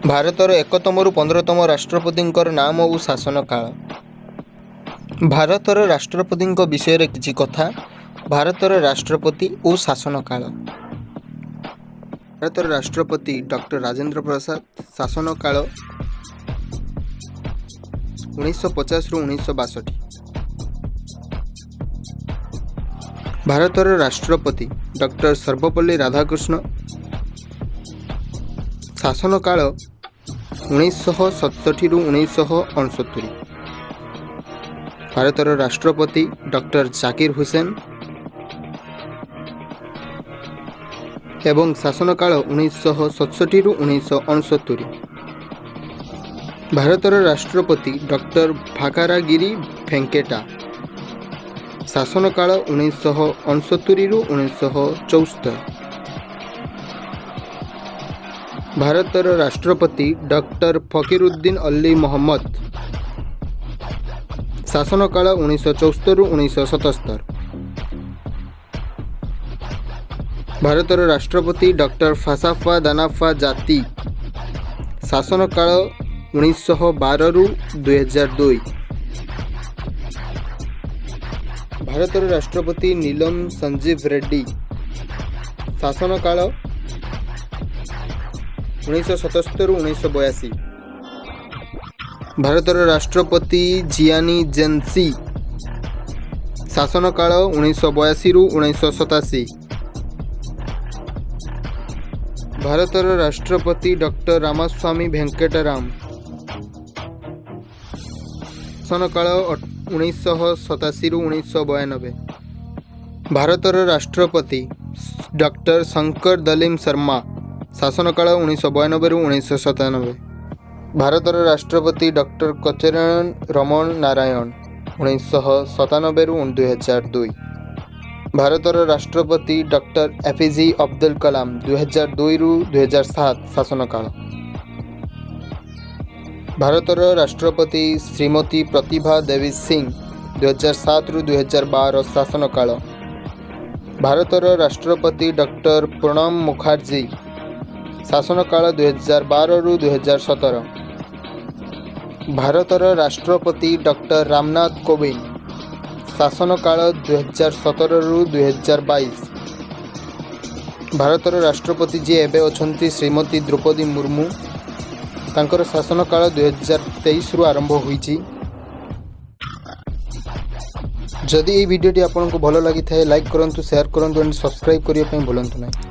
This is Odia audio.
ଭାରତର 1ତମରୁ 15ତମ ରାଷ୍ଟ୍ରପତିଙ୍କର ନାମ ଓ ଶାସନକାଳ। ଭାରତର ରାଷ୍ଟ୍ରପତିଙ୍କ ବିଷୟରେ କିଛି କଥା। ଭାରତର ରାଷ୍ଟ୍ରପତି ଓ ଶାସନକାଳ। ଭାରତର ରାଷ୍ଟ୍ରପତି ଡକ୍ଟର ରାଜେନ୍ଦ୍ର ପ୍ରସାଦ, ଶାସନକାଳ 1950ରୁ 1962। ଭାରତର ରାଷ୍ଟ୍ରପତି ଡକ୍ଟର ସର୍ବପଲ୍ଲୀ ରାଧାକୃଷ୍ଣ, ଶାସନକାଳ 1967ରୁ 1969। ଭାରତର ରାଷ୍ଟ୍ରପତି ଡକ୍ଟର ଜାକିର ହୁସେନ ଏବଂ ଶାସନକାଳ 1967ରୁ 1969। ଭାରତର ରାଷ୍ଟ୍ରପତି ଡକ୍ଟର ଭାକାରାଗିରି ଭେଙ୍କଟା, ଶାସନକାଳ 1969ରୁ 1974। ଭାରତର ରାଷ୍ଟ୍ରପତି ଡକ୍ଟର ଫକିରୁଦ୍ଦିନ ଅଲ୍ଲୀ ମହମ୍ମଦ, ଶାସନକାଳ 1974ରୁ 1977। ଭାରତର ରାଷ୍ଟ୍ରପତି ଡକ୍ଟର ଫାସାଫା ଦାନାଫା ଜାତି, ଶାସନକାଳ 1912ରୁ 2002। ଭାରତର ରାଷ୍ଟ୍ରପତି ନୀଲମ ସଞ୍ଜୀବ ରେଡ୍ଡି, ଶାସନକାଳ 1977ରୁ 1982। ଭାରତର ରାଷ୍ଟ୍ରପତି ଜିଆନି ଜେନ୍ସି, ଶାସନକାଳ 1982ରୁ 1987। ଭାରତର ରାଷ୍ଟ୍ରପତି ଡକ୍ଟର ରାମାସ୍ୱାମୀ ଭେଙ୍କଟରାମ, ଶାସନକାଳ 1987ରୁ 1992। ଭାରତର ରାଷ୍ଟ୍ରପତି ଡକ୍ଟର ଶଙ୍କର ଦଲିମ ଶର୍ମା, ଶାସନକାଳ 1992ରୁ 1997। ଭାରତର ରାଷ୍ଟ୍ରପତି ଡକ୍ଟର କଚେରଣ ରମଣ ନାରାୟଣ, 1997ରୁ 2002। ଭାରତର ରାଷ୍ଟ୍ରପତି ଡକ୍ଟର ଏପିଜେ ଅବଦୁଲ କଲାମ, 2002ରୁ 2007 ଶାସନକାଳ। ଭାରତର ରାଷ୍ଟ୍ରପତି ଶ୍ରୀମତୀ ପ୍ରତିଭା ଦେବୀ ସିଂ, 2007ରୁ 2012 ଶାସନକାଳ। ଭାରତର ରାଷ୍ଟ୍ରପତି ଡକ୍ଟର ପ୍ରଣବ ମୁଖାର୍ଜୀ, ଶାସନକାଳ 2012ରୁ 2017। ଭାରତର ରାଷ୍ଟ୍ରପତି ଡକ୍ଟର ରାମନାଥ କୋବିନ୍ଦ, ଶାସନକାଳ 2017ରୁ 2022। ଭାରତର ରାଷ୍ଟ୍ରପତି ଯିଏ ଏବେ ଅଛନ୍ତି, ଶ୍ରୀମତୀ ଦ୍ରୌପଦୀ ମୁର୍ମୁ, ତାଙ୍କର ଶାସନକାଳ 2023ରୁ ଆରମ୍ଭ ହୋଇଛି। ଯଦି ଏହି ଭିଡ଼ିଓଟି ଆପଣଙ୍କୁ ଭଲ ଲାଗିଥାଏ, ଲାଇକ୍ କରନ୍ତୁ, ସେୟାର କରନ୍ତୁ ଆଣ୍ଡ ସବସ୍କ୍ରାଇବ୍ କରିବା ପାଇଁ ଭୁଲନ୍ତୁ ନାହିଁ।